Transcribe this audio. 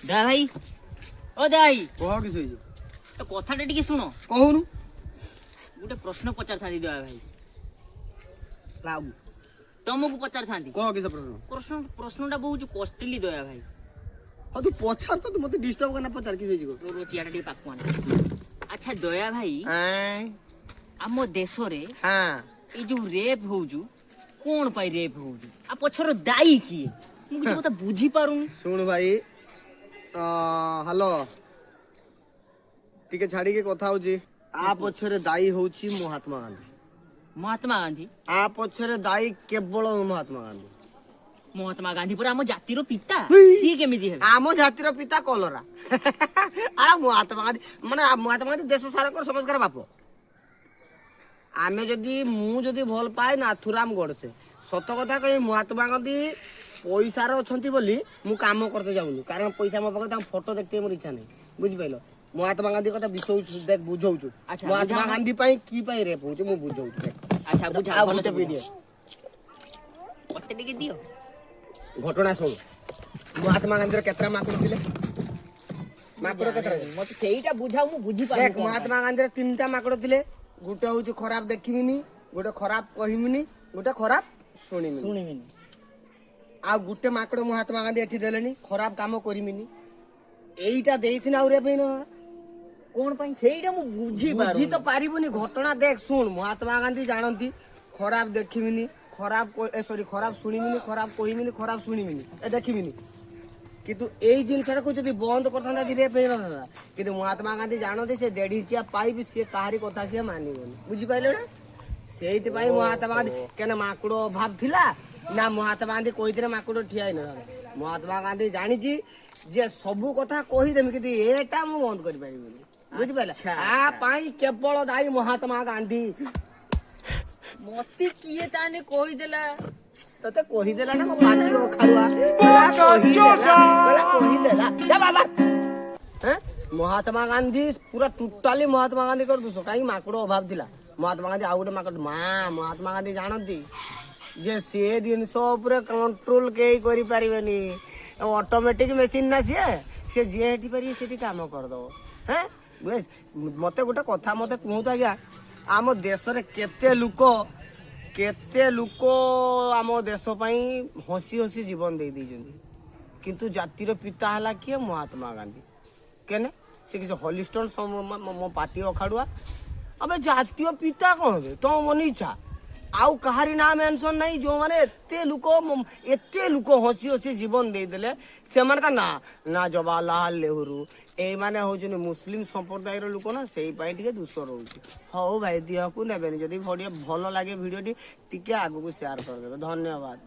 ଦା ଭାଇ, ଓ ଦା ଭାଇ। କହ, କିଛି ହେଇଛି? ତ କଥାଟା ଟିକେ ଶୁଣ। କହୁନୁ। ଗୋଟେ ପ୍ରଶ୍ନ ପଚାରିଥାନ୍ତି ଦୟା ଭାଇ। ଲାଉ। ତମକୁ ପଚାରିଥାନ୍ତି। କହ, କିସ ପ୍ରଶ୍ନ? ପ୍ରଶ୍ନଟା ବହୁତ କଷ୍ଟଲି ଦୟା ଭାଇ। ହଁ, ତୁ ପଚାର ତ, ତୁ ମତେ ଡିଷ୍ଟର୍ବ କରନା, ପଚାର କିଛି ହେଇଛି, କହ। ତୋର ଚିଆଟା ଟିକେ ପାଖକୁ ଆଣ। ଆଚ୍ଛା ଦୟା ଭାଇ, ଆମ ଦେଶରେ ଏଇ ଯୋଉ ରେପ୍ ହଉଛୁ, କଣ ପାଇଁ ରେପ୍ ହଉଛୁ? ଆ ପଛର ଦାୟୀ କିଏ? ମୁଁ କିଛି କଥା ବୁଝିପାରୁନି। ଶୁଣୁ ଭାଇ, ହ୍ୟାଲୋ, ଟିକେ ଛାଡିକି କଥା ହଉଛି। ଆ ପଛରେ ଦାୟୀ ହଉଛି ମହାତ୍ମା ଗାନ୍ଧୀ। ମହାତ୍ମା ଗାନ୍ଧୀ? ଆ ପଛରେ ଦାୟୀ କେବଳ ମହାତ୍ମା ଗାନ୍ଧୀ। ମହାତ୍ମା ଗାନ୍ଧୀ ପୁରା ଆମ ଜାତିର ପିତା। ହୁଇ। ସିଏ କେମିତି ହେବେ? ଆମ ଜାତିର ପିତା କଲରା। ଆରେ ମହାତ୍ମା ଗାନ୍ଧୀ ମାନେ ମହାତ୍ମା ଗାନ୍ଧୀ ଦେଶ ସାରାଙ୍କର ସମସ୍ତଙ୍କର ବାପ। ଆମେ ଯଦି, ମୁଁ ଯଦି ଭଲ ପାଏ ନାଥୁରାମ ଗଡସେ। ସତ କଥା କହି, ମହାତ୍ମା ଗାନ୍ଧୀ ପଇସାର ଅଛନ୍ତି ବୋଲି ମୁଁ କାମ କରତେ ଯାଉନି, କାରଣ ପଇସା ମୋ ପାଖରେ, ତାଙ୍କ ଫଟୋ ଦେଖିତେ ମୋର ଇଚ୍ଛା ନାହିଁ, ବୁଝିପାରିଲ? ମହାତ୍ମା ଗାନ୍ଧୀ କଥା ବିଷଉଛୁ, ଦେଖ ବୁଝଉଛୁ। ଆଚ୍ଛା, ମହାତ୍ମା ବୁଝାଅ। ଗାନ୍ଧୀ ପାଇଁ କି ପାଇଁ ରେପ ହଉଛି, ମୁଁ ବୁଝଉଛି, ଦେଖ। ଆଚ୍ଛା, ବୁଝା। ଆଉ ଭଲସେ ଗୋଟେ ପିଇ ବୁଝା। ଦିଏ। ମତେ ଟିକେ ଦିଅ। ଘଟଣା ଶୁଣୁ। ମହାତ୍ମା ଗାନ୍ଧୀର କେତେଟା ମାଙ୍କଡ ଥିଲେ? ମାଙ୍କଡ କେତେଟା? ମତେ ସେଇଟା ବୁଝାଅ, ମୁଁ ବୁଝିପାରୁନି। ଦେଖ। କଣ ପାଇଁ। ମହାତ୍ମା ଗାନ୍ଧୀର ତିନିଟା ମାଙ୍କଡ ଥିଲେ। ଗୋଟେ ହଉଛି ଖରାପ ଦେଖିବିନି, ଗୋଟେ ଖରାପ କହିବିନି, ଗୋଟେ ଖରାପ ଶୁଣିବିନି। ଶୁଣିବିନି। ଆଉ ଗୋଟେ ମାଙ୍କଡ ମହାତ୍ମା ଗାନ୍ଧୀ ଏଠି ଦେଲେନି, ଖରାପ କାମ କରିବିନି। ଏଇଟା ଦେଇଥିଲେ ଆଉ ରେପ ହେଇନଥାନ୍ତା। କଣ ପାଇଁ ସେଇଟା ମୁଁ ବୁଝିପାରୁନି। ବୁଝି ତ ପାରିବୁନି, ଘଟଣା ଦେଖ, ଶୁଣ। ମହାତ୍ମା ଗାନ୍ଧୀ ଜାଣନ୍ତି ଖରାପ ଦେଖିବିନି, ଖରାପ, ସରି, ଖରାପ ଶୁଣିବିନି, ଖରାପ କହିବିନି, ଖରାପ ଶୁଣିବିନି, ଏ ଦେଖିବିନି। କିନ୍ତୁ ଏଇ ଜିନିଷଟାକୁ ଯଦି ବନ୍ଦ କରିଥାନ୍ତା, ଆଜି ରେପ ହେଇନଥାନ୍ତା। କିନ୍ତୁ ମହାତ୍ମା ଗାନ୍ଧୀ ଜାଣନ୍ତି ସେ ଦେଢ ଇଞ୍ଚିଆ ପାଇପ୍, ସିଏ କାହାରି କଥା ସିଏ ମାନିବନି, ବୁଝିପାରିଲେ ନା? ସେଇଥିପାଇଁ ମହାତ୍ମା ଗାନ୍ଧୀ କେନ ମାଙ୍କଡ ଅଭାବ ଥିଲା ନା, ମହାତ୍ମା ଗାନ୍ଧୀ କହିଥିଲେ ମାଙ୍କଡ ଠିଆ ହେଇନଥାନ୍ତା। ମହାତ୍ମା ଗାନ୍ଧୀ ଜାଣିଛି ଯେ ସବୁ କଥା କହିଦେମି, କିନ୍ତୁ ଏଟା ମୁଁ ବନ୍ଦ କରିପାରିବିନି, ବୁଝିପାରିଲେ? ଆ ପାଇଁ କେବଳ ଦାୟୀ ମହାତ୍ମା ଗାନ୍ଧୀ। ମତେ କିଏ ତାହେଲେ କହିଦେଲା? ତତେ କହିଦେଲା ନା, ମୋ ପାଟି ଅଖାଡୁଆ। କହିଲା କହିଦେଲା, କହିଲା କହିଦେଲା, ଯା ବାବା। ହେଁ? ମହାତ୍ମା ଗାନ୍ଧୀ ପୁରା ଟୋଟାଲି ମହାତ୍ମା ଗାନ୍ଧୀଙ୍କର ଦୋଷ। କାହିଁକି ମାଙ୍କଡ ଅଭାବ ଥିଲା? ମହାତ୍ମା ଗାନ୍ଧୀ ଆଉ ଗୋଟେ ମାଙ୍କଡ ମା, ମହାତ୍ମା ଗାନ୍ଧୀ ଜାଣନ୍ତି ଯେ ସେ ଜିନିଷ ଉପରେ କଣ୍ଟ୍ରୋଲ କେହି କରିପାରିବେନି। ଅଟୋମେଟିକ ମେସିନ ନା ସିଏ, ସେ ଯିଏ ହେଠି ପାରିବେ ସେଠି କାମ କରିଦବ। ହେଁ, ବୁଝ, ମତେ ଗୋଟେ କଥା ମତେ କୁହନ୍ତୁ ଆଜ୍ଞା, ଆମ ଦେଶରେ କେତେ ଲୋକ ଆମ ଦେଶ ପାଇଁ ହସି ହସି ଜୀବନ ଦେଇ ଦେଇଛନ୍ତି, କିନ୍ତୁ ଜାତିର ପିତା ହେଲା କିଏ? ମହାତ୍ମା ଗାନ୍ଧୀ। କେନେ ସେ କିଛି ହଲିଷ୍ଟନ, ମୋ ପାଟି ଅଖାଡୁଆ। ଆବେ ଜାତୀୟ ପିତା କଣ ବେ? ତମ ମନ ଇଚ୍ଛା, ଆଉ କାହାରି ନାଁ ମେନସନ ନାହିଁ। ଯୋଉମାନେ ଏତେ ଲୋକ ହସି ହସି ଜୀବନ ଦେଇଦେଲେ, ସେମାନଙ୍କ ନାଁ ନା ଜବାହରଲାଲ ନେହେରୁ। ଏଇମାନେ ହଉଛନ୍ତି ମୁସଲିମ ସମ୍ପ୍ରଦାୟର ଲୋକ ନା, ସେଇ ପାଇଁ ଟିକେ ଦୋଷ ରହୁଛି। ହଉ ଭାଇ, ଦିହକୁ ନେବେନି। ଯଦି ଭିଡ଼ିଓ ଭଲ ଲାଗେ, ଭିଡ଼ିଓଟି ଟିକେ ଆଗକୁ ସେୟାର କରିଦେବେ। ଧନ୍ୟବାଦ।